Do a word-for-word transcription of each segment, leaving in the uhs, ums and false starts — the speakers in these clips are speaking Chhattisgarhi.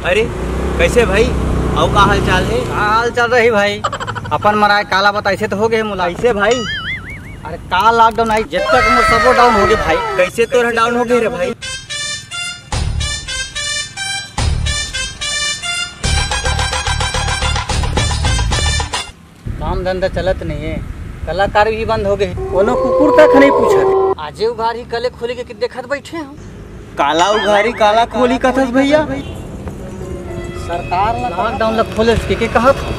अरे, कैसे भाई? अउ का हाल चाल हे? का हाल चाल रही भाई? अपन मराए काला बताइसे तो हो गए मुला। कैसे भाई? अरे का लॉकडाउन आई, जब तक मोर सबो डाउन हो गए भाई। कैसे तोर डाउन हो गए रे भाई? काम धंधा चलत नहीं है, कलाकार भी बंद हो गए, कोनो कुकुर तक नहीं पूछत। आजे उघार ही कले खोली के देखत बैठे हो। काला उघारी काला खोली कथस भैया? सरकार ला लॉकडाउन ला खोले के, के कहत हो?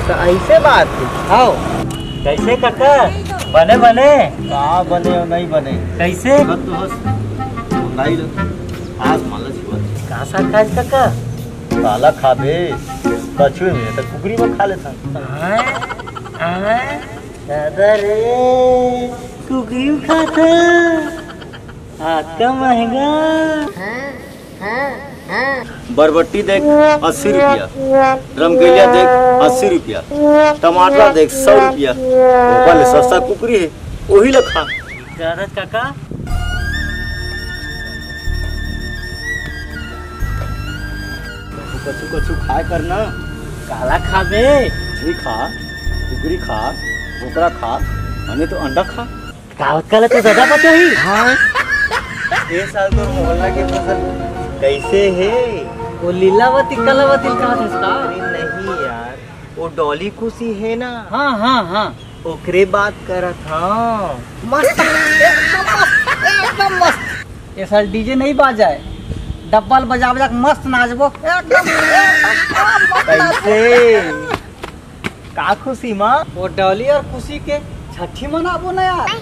तो ऐसे बात है। हाओ। कैसे काका? बने बने? का बने और नहीं बने? कैसे? बस तो बस। नहीं लो। आज माला जीवन। का साग खाए काका? काला खाबे, कछुए में तो कुकरी में खा लेता। आय, आय, दादा रे, कुकरी में खाता। आज का महंगा। बरबट्टी देख अस्सी रुपया, रमकेलिया देख अस्सी रुपया, टमाटर देख सौ रुपया, ओकर ले सस्ता कुकरी है, वही ला खा। दादा काका। कछु कछु खाए कर ना। काला खाबे? मछली खा, कुकरी खा, बोकरा खा, मने तो अंडा खा। कावत काला तो ज्यादा पता ही। हाँ। ये साल तो मोहल्ला के फसल कैसे है? वो लीलावती कलावती का था इसका? अरे नहीं यार, वो डॉली खुशी है ना? हाँ, हाँ, हाँ। ओकरे बात करत हूँ। मस्त, एकदम मस्त, एकदम मस्त। ये साल डीजे नहीं बाजा है, डब्बल बजा बजा के मस्त नाचबो। एकदम, एकदम मस्त नाचबो। कैसे? का खुशी माँ? वो डॉली और खुशी के छठी मनाबो ना यार।